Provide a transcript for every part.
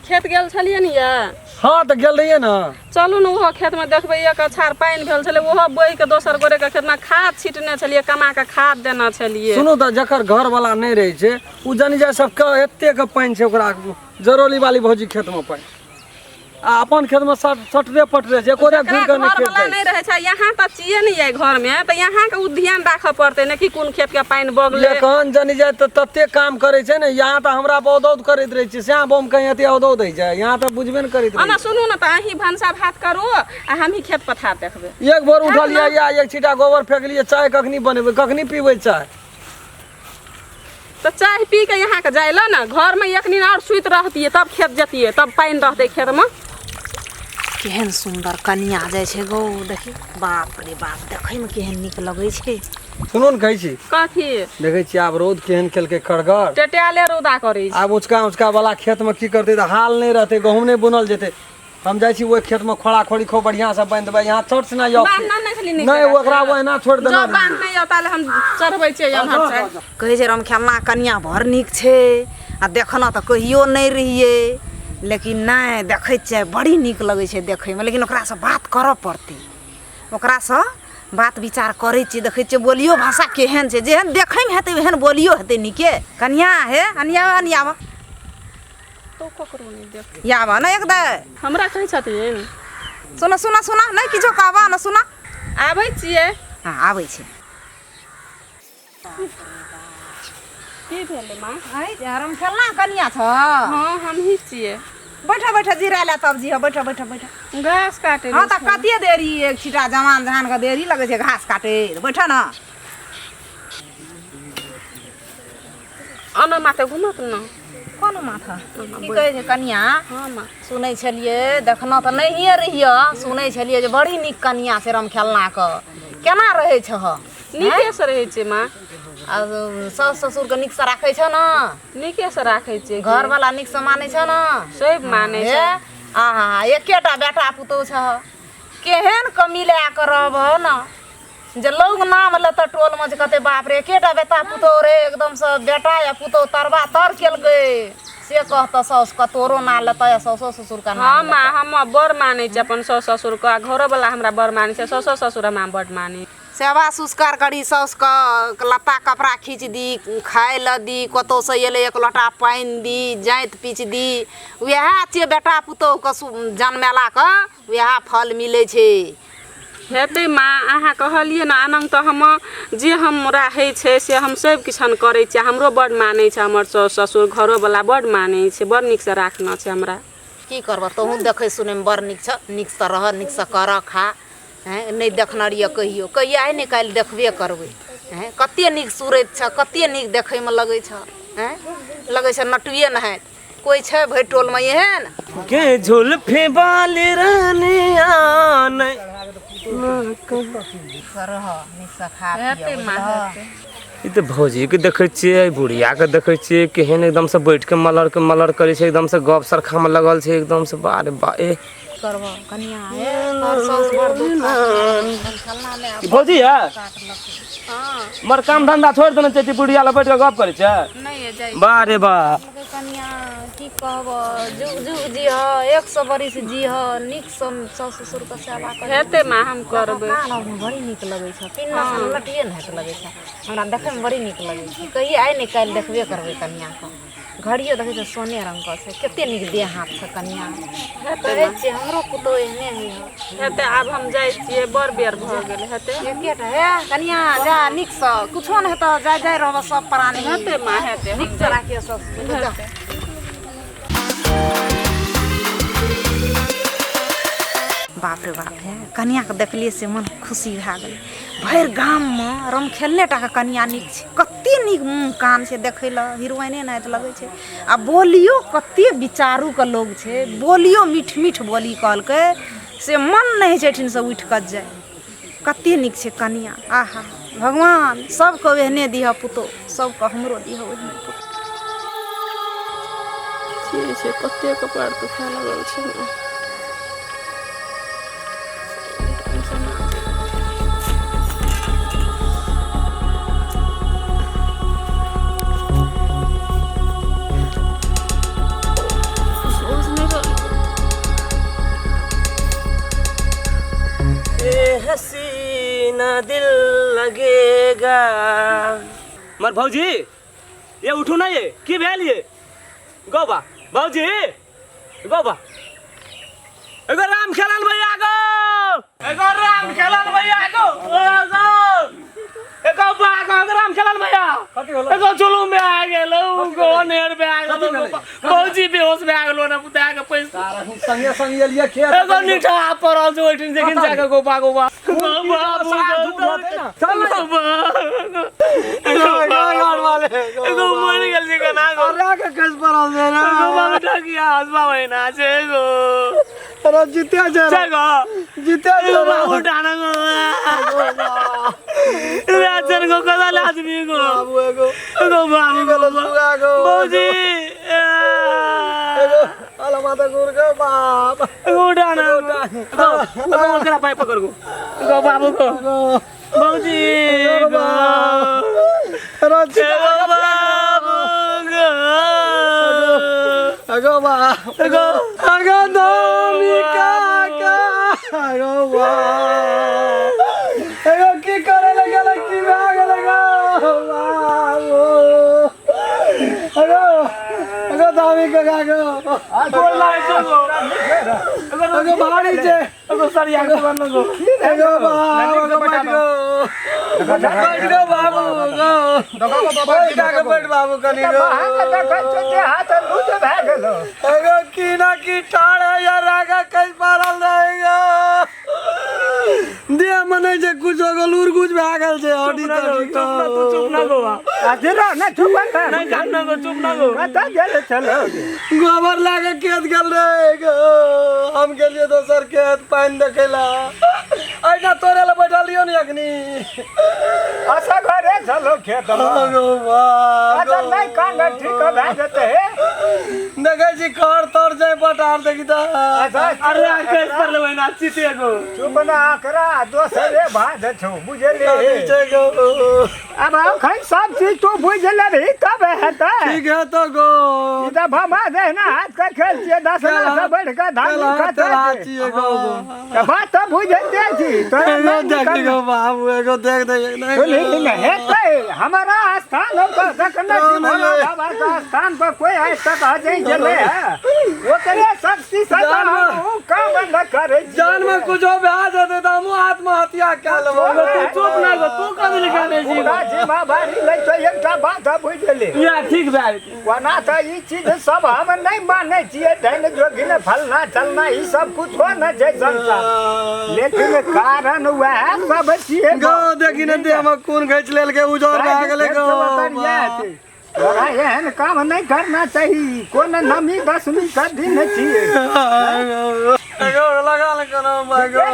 खेत गेल छलियै ने ये? हाँ तऽ गेल रहियै ने। चलू ने ओहो खेतमे देखबै, एक अछार पानि भेल छलै, ओहो बोहि के दोसर गोरे के खेतमे खाद छिटने छलियै, कमा के खाद देने छलियै। सुनू तऽ, जकर घर वाला नहि रहै छै ओ जनी जाय सबके एतेक पानि छै ओकरा जरौली वाली भौजी खेतमे पानि, आ अपन खेतमे सटरे पटरे छै, एको जकरा घुरि कऽ नहि घर खेत वाला जाइ नहि रहै छै, यहाँ तऽ छियै ने ये घरमे, तऽ यहाँके ओ ध्यान राखऽ पड़तै ने कि कोन खेतके पानि बगलै। एखन जनी जाय तऽ तते काम करै छै ने, यहाँ तऽ हमरा औदौद करैत रहै छै, श्याम बम कहीं एते औदौद होइ छै, यहाँ तऽ बुझबे ने करैत रहै ओना सुनू ने, तऽ अहीं भनसा भात करू आ हमही खेत पथार देखबै। छै। एक भोर उठलियै या एक छीटा गोबर फेकलियै, चाय कखनी बनेबै, कखनी पीबै चाय? तऽ चाय पी के यहाँ के जाय लए ने, घरमे एक दिन आओर सुति रहतियै तब खेत जतियै, तब पानि रहतै खेतमे। केहन सुन्दर कनिया जाइ छै गौ, देखी, बाप रे बाप, देखैमे केहन नीक लगै छै। सुनू ने, कहै छी। कथी? देखै छियै आब रौद केहन केलकै कड़गर, टेटाले रौदा करै छै। आब ऊँचका ऊँचका वाला खेतमे की करतै तऽ हाल नहि रहतै, गहूँम नहि बुनल जेतै। हम जाइ छी ओहि खेतमे खोड़ा खोड़ी खूब बढ़िआँ से बान्हि देबै, यहाँ चट से नहि बान्हना नहि छलै नीक नहि जकाँ। ओकरा ओहिना छोड़ि जँ देना। बान्ह नहि औता हम चढ़बै छियै एम्हर से। कहै छै रमखेलना कनिया बड़ नीक छै, आ देखना तऽ कहियो नहि रहियै, लेकिन नहि देखै छियै बड़ी नीक लगै छै देखैमे, लेकिन ओकरासँ बात करऽ पड़तै, ओकरासँ बात विचार करै छियै, देखै छियै बोलियो भाषा केहन छै, जेहन देखैमे हेतै ओहन बोलियो हेतै नीके। कनिया हे, अनिया अनिया तो ककरो नहि देख याबऽ ने एक दे। हमरा कहै छथिन। सुन सुन सुन, नहि किछो कहबऽ ने, सुन। आबै छियै। हँ, आबै छै। की भेलै माँ? रमखेलना कनिया छ? हँ, हमही छियै। बैठ बैठ, जीरा ले तब जी, बैठ बैठ बैठ। घास काटे। हँ तऽ कते देरी, एक छिटा जवान जहान के देरी लगै छै घास काटे, बैठ न। अना माथे घुमत न। कोन माथा की कहै छै कनिया? हँ माँ। सुनै छलियै, देखना तऽ नहिए रहियै, सुनै छलियै जे बड़ी नीक कनिया छै रमखेलनाके, केना रहै छह? नीकेसँ रहै छै माँ। आ साउस ससुरके नीकसँ राखै छ ने? नीकेसँ राखै छियै। घरवला नीकसँ मानै छ ने? सब मानै हे छै। आहा, एकेटा बेटा पुतहु छ, केहन कमी लए कऽ रहबह ने जे लोग नाम लेतऽ टोलमे जे कहतै बाप रे, एकेटा बेटा पुतहु रे, एकदमसँ बेटा या पुतहु तरबा तर केलकै, से कहतऽ साउसके तोरो नाम लेतऽ या साउसो ससुरके हँ नाम। माँ, हम बड़ मानै छी अपन साउस ससुरके, आ घरोवला हमरा बड़ मानै छै, साउसो ससुर हमरा बड़ मानै। सेवा सुस्कार करी साउसके, लत्ता कपड़ा खींच दी, खाय लए दी, कतहुसँ एलै एक लोटा पानि दी, जाँति पीच दी, वएह छियै बेटा पुतहुके जनमेलाके वएह फल मिलै छै। हेतै माँ, अहाँ कहलियै ने अनंग, तऽ हम जे हमरा होइ छै से हम सब किछन करै छियै। हमरो बड़ मानै छै हमर साउस ससुर, घरोवला बड़ मानै छै, बड़ नीकसँ राखने छै हमरा। की करबह, तोहूँ देखै सुनैमे बड़ नीक छह, नीकसँ रह, नीकसँ कर खा। हँ, नहि देखने रहियै कहियो, कहिया आइ नहि काल्हि देखबे करबै। हँ, कते नीक सूरत छह, कते नीक देखैमे लगै छह, हँ, लगै छह नटुए नहाइत कोइ छै भरि टोलमे एहन के झुल्फी वाली रानिया नहीं। रह, नीकसँ खा। हेतै माँ, हेतै। ई तऽ भौजी के देखै छियै, बुढ़िया के देखै छियै, केहन एकदम से बैठ के मलर के मलर करै छै, एकदम से गप सरखा मे लगल छै एकदम से। बारे बा ए करबह कनिया हे, तोहर साउस बड़ दुख काटलक। ई भौजी है? हँ। मर काम धंधा छोड़ि देने छै, बुढ़िया लग बैठ के गप करै छै। नहि जाइ। वाह रे वाह। कनिया, की कहबह, जुग जुग जीह, 100 बरिस जीह, नीकसँ साउस ससुरके सेवा कर। हेतै माँ, हम करबै। कान बड़ी नीक लगै छै, पिन्ना सन लटिए ने हेत लगै छै, हमरा देखैमे बड़ी नीक लगै छै। कहिया आइ नहि काल्हि देखबे करबै कनियाके। घड़ियो देखै छै सोने रङ्गके छै, कते नीक देह हाथ छै कनिया, कहै छियै हमरो पुतोहु एहने होइ। हेतै, आब हम जाइ छियै, बड़ बेर भऽ गेल हेतै। एकेटा हे कनिया, जा नीकसँ, कुछो नहि हेतौ, जाय जाय रहबह सब प्राणी। हेतै माँ, हेतै। हम नीकसँ राखियौ सब, जा। बाप रे बाप, हे कनियाके देखलियै से मन खुशी भए गेलै। भरि गाममे रमखेलने टाके कनिया नीक छै। कते नीक मुँह कान छै, देखै लए हीरोइने नाहित लगै छै, आ बोलियो कते विचारूके लोग छै, बोलियो मीठ मीठ बोली कहलकै से मन नहि होइ छै एहिठिनसँ उठि कऽ जाय। कते नीक छै कनिया, आहा भगवान, सबके ओहने दिहऽ पुतोहु, सबके हमरो दिहऽ ओहने पुतोहु। ठीक छै, कते कपार दुखाय लागल छै ने। न दिल लगेगा। मर भौजी ये उठू ना, ये की भेल ये गौबा भौजी गौबा एगो राम खेलन भैया गो, एगो राम खेलन भैया गो, गो एगो बा गो राम खेलन भैया एगो जुलूम में आ गेलो गो नेर में आ गेलो भौजी बेहोश में आ गेलो ना पुता के पैसा संगे संगे एलियै खेत एगो नीठा पड़ल छै ओहिठाम देखिन जाके गोपा गोपा एगो मरि गेल छै केना गो अरे के कैस पड़ल छै ना एगो बाबू ठकिया हसबा महिना छै गो अरे जीते छै छै गो जीते छै एगो बाबू डाना गो राजन गो कदा आदमी गो बाबू एगो एगो बाबू गेलो सुगा गो भौजी एगो अला माता गुर गो बाप एगो डाना गो एगो ओकरा पाइ पकड़ गो गो बाबू गो भौजी गो अरे एगो बाबू गो एगो बाप एगो एगो दामी काका एगो बाप एगो की करे लगल की भए गेल गो बाबू एगो एगो दामी काका गो गोर लागै छौ गो एगो भारी छै एगो सरिया के बन गो एगो बाबू एगो बैठ गो बैठ गो बाबू गो बैठ गो बैठ बाबू कनी गो एगो की ना की ठाड़ है यार आगा कहीं पड़ल रहेगा देह में नहीं छै कुछ एगो लूर कुछ भए गेल छै हड्डी चुप ना गो तड्डी चुप ना तू चुप ना गो नहीं कान ना गो चुप ना गो गोबर लागे खेत गेल रहे गो हम गेलियै दोसर खेत पानि देखै ला एहिना तोरे ला बैठल रहियो ने अखनी गो बाप गो। देखै छी खर तर छै पटार देखी तऽ अरे कैस पर लेबै ना चिते गो दोसरे भात छौ बुझलियै छै गो आब अखन सब चीज तू बुझि लेबही तब हेतै ठीक है तो गो ई तऽ भमा दहिना हाथ के खेल छियै दसना से बढ़ि कऽ धान खसै छै। छियै गो तऽ बात तऽ बुझिते छी तोरा एगो नहि देख निकल- गो बाबू एगो देख दे नहीं सुनही ने हेतै हमारा स्थान पर देखने छी भोला बाबा के स्थान पर कोई आज तक हजै गेलै है ओकरे शक्ति से तऽ हमहूँ काम न करै छियै। जान में कुछो भए जेतै तऽ हमहूँ आत्महत्या कए लेबै तू चुप ना गो तू कथी लिखा दे छी पूरा जिम्मेवारी लै छै एकटा बात बुझि गेली या ठीक भए जेतै। ओना तऽ ई चीज सब हम नहि मानै छियै धन जोगिन फलना चलना ई सब कुछो न छै संसार लेकिन कारण वएह सब छियै गो देखी ने देह में कोन घैच लेलकै उजर भए गेलै गो तोरा एहन काम नहि करना चाही कोन नवमी दसमी के दिन छियै एगो लगा ले कोनो गो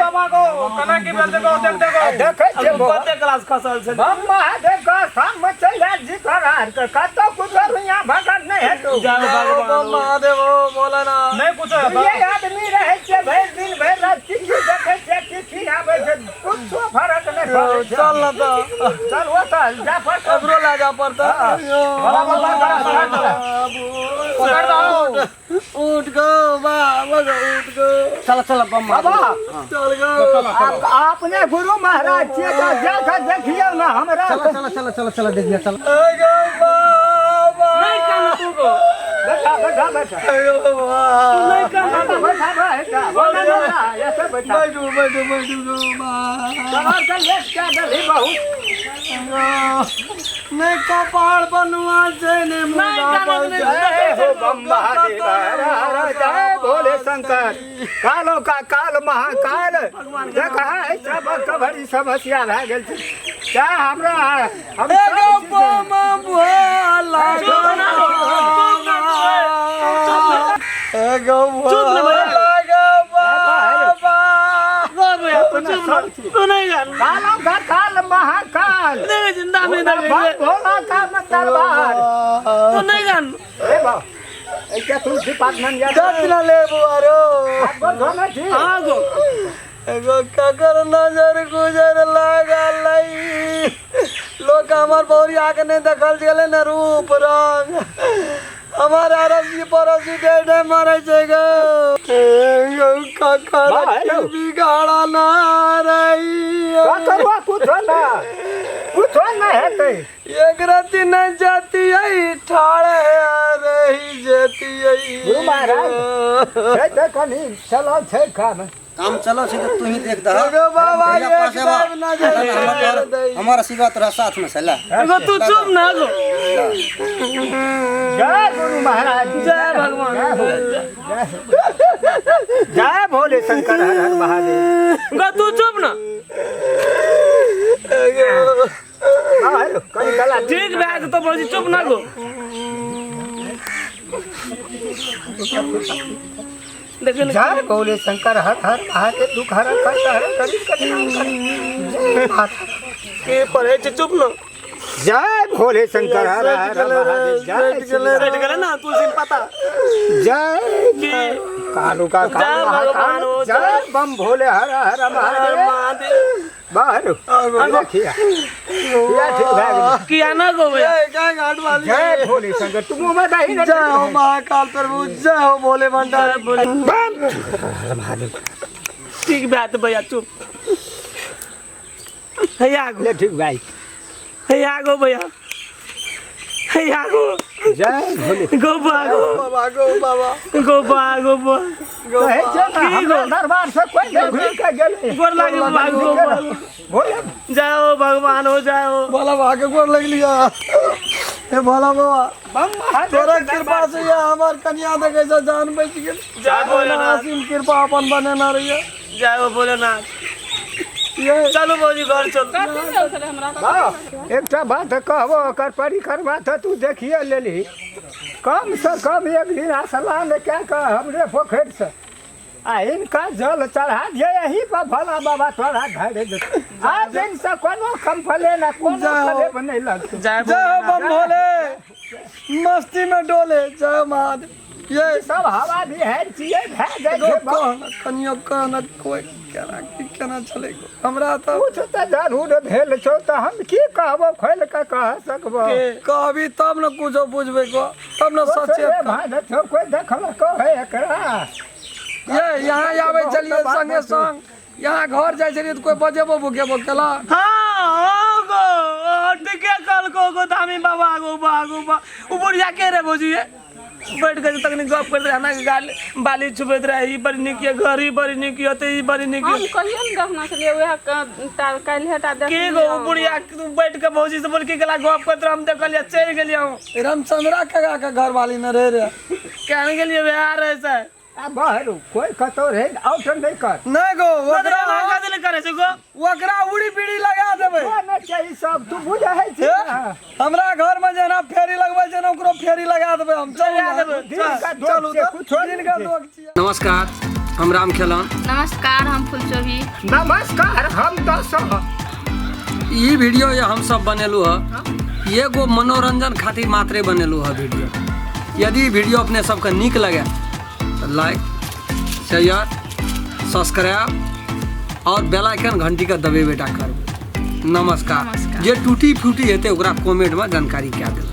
बाबा गो केना की भेल देखो देख देखो देखै छियै बौआ। कते क्लास खसल छै हम महादेव के स्थान मे चलि आयल छी तोरा आरके कतौ कुछो रुइया भगत नहि हेतौ जाओ भगवान महादेव ओ बोले ना नहीं कुछ ये आदमी रहै छै भरि दिन भरि राति की की देखै छै की की आबै छै कुछो फरक नहि पड़ै छै चल ना तऽ चल ओतऽ जा पड़तौ ककरो ला जा पड़ता उठ गो बाबा गो उठ गो चल चल बम बाबा चल गो आप अपने गुरु महाराज छियै तऽ जा कऽ देखियौ ने हमरा चल चल चल चल देखिए चल गो बाबा नहीं कान तू गो बैठा बैठा बैठा गो बाबा नहीं कान बैठा बैठा बैठा ऐसे बैठा बैठू बैठू बैठू गो बाबा तोहर के लेट कए देलही बहुत नहीं कपाड़ बनुआ छै ने मुंडा पर छै। जय हो बम महादेव हर हर जय भोले शंकर कालो का काल महाकाल देखा है सब कभरी समस्या भए गेल छै क्या हमरा हम एगो सब चीज- बम भोला एगो भोला गो बाबा तू चुप ना तू नहीं कान कालो का काल महाकाल नहीं जिंदा में बम भोला का दरबार तू नहीं कान ए बा ऐसे तुलसी पात मन याद कतना लेबू आरो आपको धोना छी हां गो एगो ककर नजर गुजर लागल लोक हमर बहुरिया के नहीं देखल गेलै ने रूप रंग हमर अड़ोसी पड़ोसी डर डर मरै छै गो एगो ककर बा, हेलो। की बिगाड़ा ना रही का करवा कुछो ना कुछो ना हेतै एक राति न जाती आई ठाड़े रही जेती आई गुरु महाराज। छै तऽ कनि चलल छै काम काम चलो छै तऽ तू ही देख दह एगो बाबा भैया पास एक एबा। टाइम ना जाती हमर तोहर- हमर आशीर्वाद तोरा साथ में छै ला एगो तू चुप ना गो जय गुरु महाराज जय भगवान। जय हो, जय हो। जय भोले शंकर हर हर महादेव गो तू चुप ना हाँ, हेलो कनि गला ठीक भए जेतौ भौजी चुप ना गो देखिन जय भोले शंकर हर हर महादेव दुख हर कष्ट हर करी कल्याण करी जय माता के पढ़ै छै चुप ना जय भोले शंकर हर हर महादेव जय श्री राम। बैठ गेलै ना तुलसी के पता जय की कालू का जय काल भगवान हो, महाकाल जय बम भोले हर हर हर महादेव महादेव बाहर देखिया किया ठीक भए गेलै किया ना गो भैया ए, काय घाट वाली जय भोले शंकर तू मुँह में दही न जय हो महाकाल प्रभु जय हो भोले भंडारी बम हर महादेव ठीक भए तऽ भैया चुप हैया गो ले ठीक भाई हैया गो भैया हैया गो जय भोले गो बा गो बाबा गो बाबा गो बा गो बा कहै छै ने की हमरा गो? दरबार से कोई नहीं घुरि के गेलै गोर लागे बाबा गो बा। भोले जय हो भगवान हो जय हो भोला बाबा के गोर लग लिया हे भोला बाबा बम महादेव तोरा के कृपा दरबार से यह हमार कन्या देखे से जान बच गेल जय भोलेनाथ असीम कृपा अपन बनेना रहिए जय हो भोलेनाथ ये चलू भौजी घर चलू कथी भेल छलै हमरा वाह, एकटा बात कहबो ओकर परिक्रमा तऽ तू देखिए लेलही कम से कम एक दिन स्नान कए कऽ हमरे पोखरिसँ आ हिनका जल चढ़ा दिए यही पर भोला बाबा तोरा घरे जेतौ। आ दिनसँ कोनो कम्प्लेन आ कोनो जाओ। कलेब नहि लगतौ जय जय हो बम भोले मस्ती में डोले जय महादेव ये सब हवा बिहाड़ि छियै भए जाइ गो छै कहना कनियो कहना कोई केना की केना चले गो हमरा तऽ कुछ तऽ जरूर भेल छौ तऽ हम की कहबो खोलि कऽ कह सकबो कहबी तब ने कुछो बुझबै गो तब ने सचेत कर। भाई छौ कोइ देखलको है एकरा ये यहाँ आबै छलियै संगे संग यहाँ घर जाइ छलियै तऽ कोई बजेबो भुकेबो केला हाँ हो गो ओ, ठीके कहलको गो धामी बाबा गो बा गो बा उ बुढ़िया के रे भौजी ये बैठ के तखनी गप करते रहे हमरा के गाल बाली छुबैत रहे ई बड़ी नीक ये घर ई बड़ी नीक ये ते ई बड़ी नीक हम ये कहियो ने देखने छलियै उएह काल्हि टा के गो उ बुढ़िया तू बैठ के भौजी से बोल के गेला गप करते रहे हम देखलिए चलि गेलिए हम रामचंद्रा काका के घर वाली न रहे रे केहन गेलिए वएह रहे से आ बहरू कोई कतौ रहे आउट नहि कर नहीं गो ओकरा ओकरा करे छै गो ओकरा उड़ी पीड़ी लगा देबै नहि चाही सब तू बुझै छी हे? हमरा घर में जेना फेरी लगबै छै ने ओकरो फेरी लगा देबै हम चलू लगा देबै। दिन का दोष चलू छै, तऽ कुछो दिन नहि का छै। दोष छियै। नमस्कार हम राम खेलन नमस्कार हम फुलचोभी नमस्कार हम दस ई वीडियो ये हम सब बनेलू है एगो मनोरंजन खातिर मात्रे बनेलू है वीडियो। यदि वीडियो अपने सबके नीक लगे तो लाइक शेयर सब्सक्राइब और बेल आइकन घंटी के दबेबे टा करबै। नमस्कार। नमस्कार। जे टूटी फूटी हेतै ओकरा कमेंट में जानकारी कए देबै।